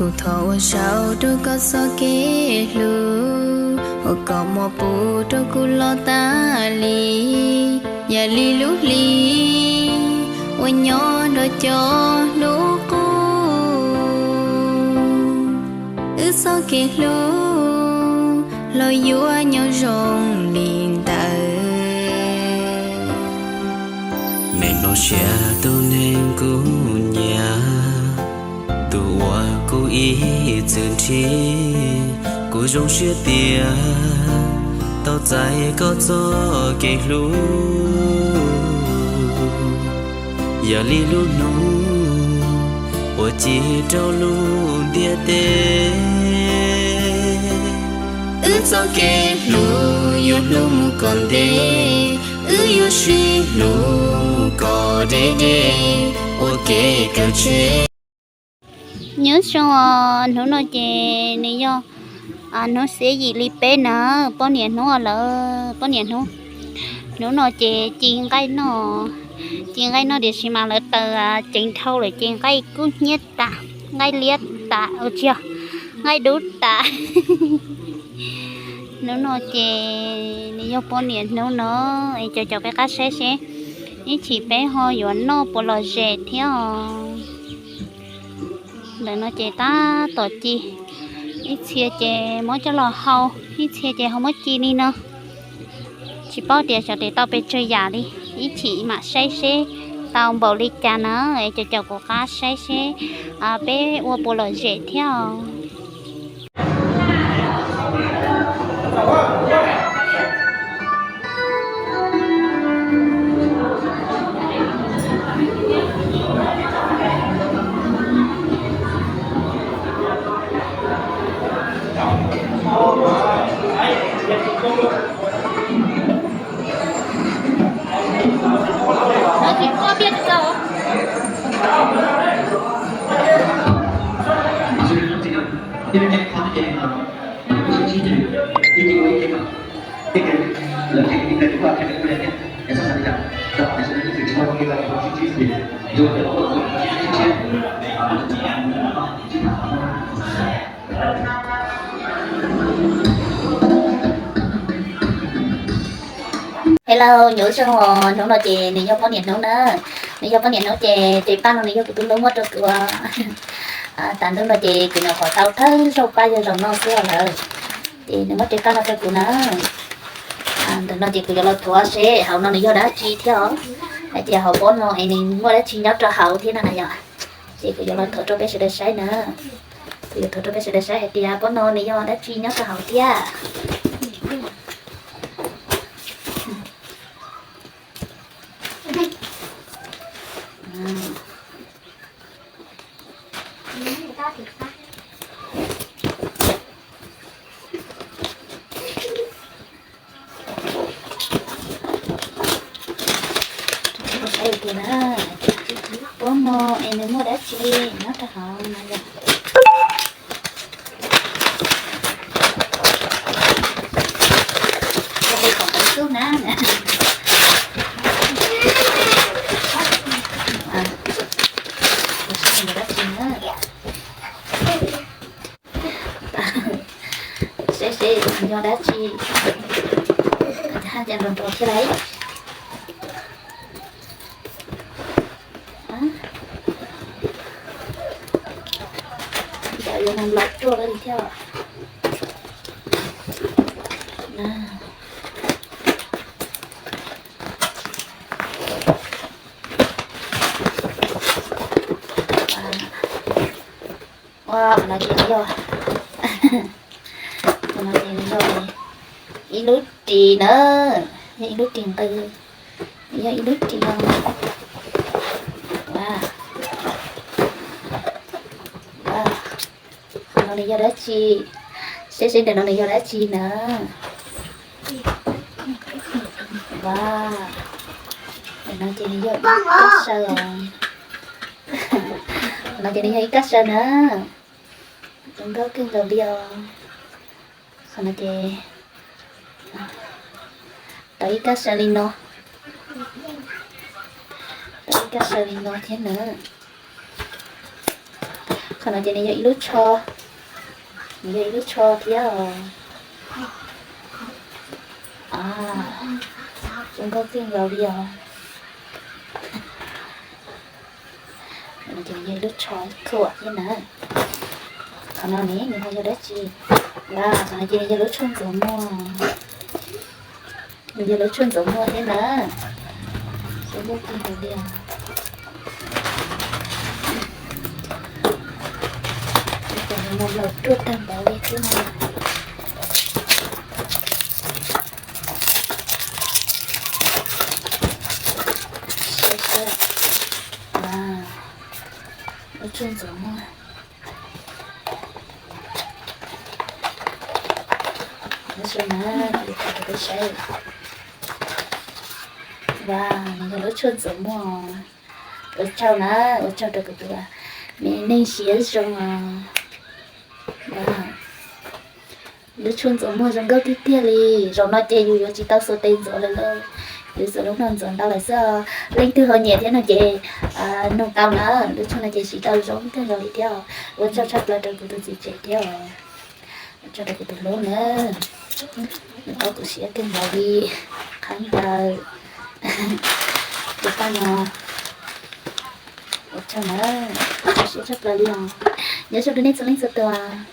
Thov ua sau rau koj txoj kev hlub, ua kom mos pus rau kuv los tas li, yam li lub hli uas nyob nrog cov hnub qub. Wb txoj kev hlub los yuav nyob zoo li ntawd. Neeg mloog siab tus neeg kuv nyiam, tus uas kuv ib txwm nrhiv, kuv zoo siab tias tau txais koj txoj kev hlub. Yog li lub hnub uas ci rau lub ntiaj teb, wb txoj kev hlub yuav hlub mus kom ntev, wb yuav sib hlub kom deb deb ua kev kawm tseg. Nyob zoo os, hnub no ces nws yog hnub xiab yim li peb na, poj niam hnub lawm, poj niam hnub. Hnub no ces ci nqaij noj, ci nqaij noj tiam sis mas lawv taws ceev dhau lawm ces nqaij kub hnyiab tas, nqaij liab tas, ua tsis yog, nqaij dub tas. Hnub no ces nws yog poj niam hnub no, es cov cov peb qab saib seb ib chim peb ho yuav noj puas lom zem thiab os. Ntawm no ces tab tom ci, ib txhia ces muab coj los hau, ib txhia ces ho muab ci li no. Tsis paub tias xyov tes tau pes tsawg yam li, ib chim mam saib seb tau npaum li cas na, es cov cov kuv qab saib seb peb ua puas lom zem thiab os. Hello, nyob zoo os, hnub no ces nws yog poj niam hnub na. Nws yog poj niam hnub ces tes paj no nws yog kuv tus hlub muab rau kuv. Tav ntuj no ces kuv nyuam qhuav tau thawj zaug paj yog zaum no xwb lawm. Ces nws muab tes paj no rau kuv na. Ntawm no ces kuv yuav los thuav seb hauv no nws yog dab tsi thiab os. Hais tias hauv pob no es nws muaj dab tsi nyob rau hauv thiab no na yom. Ces kuv yuav los thuav rau peb sawv daws saib na. Kuv yuav thuav rau peb sawv daws saib hais tias pob no nws yog dab tsi nyob rau hauv thiab. Saib tias na, pob no es nws muaj dab tsi nyob rau hauv no yom. Ua li kom tau xub na. Saib seb yog dab tsi. Haj yam nrov nrov thiab lauj. Yam yuav mus nplaum ruaj li thiab. Ua, qhov no ces nws yog, qhov no ces nws yog ib lub ris na, yog ib lub ris nqi, yog ib lub ris no. Ua, ua, qhov no nws yog dab tsi? Seb seb ntawm no nws yog dab tsi na. Ua, ntawm no ces nws yog ib kab saw os. Qhov no ces nws yog ib kab saw na. Zoo nkauj kawg nkaus li os. Qhov no ces tau ib kab saw li no. Tau ib kab saw li no thiab na. Qhov no ces nws yog ib lub tsho, nws yog ib lub tsho thiab os. Zoo nkauj kawg nkaus li os. Qhov no ces nws yog ib lub tsho khuam thiab na. Qhov no ne nws ho yog dab tsi? Qhov no ces nws yog lub tshuaj ntxuav muag. Nws yog lub tshuaj ntxuav muag thiab na. Zoo nkauj kawg nkaus li os. Ces nws los ruaj tag npaum li thiab na. Saib saib. Lub tshuaj ntxuav muag. Nyob zoo na, kuv thaij rau peb saib. Wow, nws yog lub tshuaj ntxuav muag. Ua tsaug na, ua tsaug rau kuv tus me neeg siab zoo os. Lub tshuaj ntxuav muag zoo nkauj tiag tiag li. Zaum no ces yus yuav tsis tau xuas tes ntxuav lawm lauj, yuav xuas lub no ntxuav ntau lawm xwb os. Leej twg ho nyiam thiab no ces nug tau na. Lub tshuaj no ces siv tau zoo kawg nkaus li thiab os. Ua tsaug tshaj plaws rau kuv tus txiv tsev thiab os. Ua tsaug rau kuv tus hlub na. Nws paub kuv siab kawg nkaus li. Qhab ntawd, tus paj no. Ua tsaug na, siab tshaj plaws li os. Nyob zoo rau nej txhua leej txhua tus.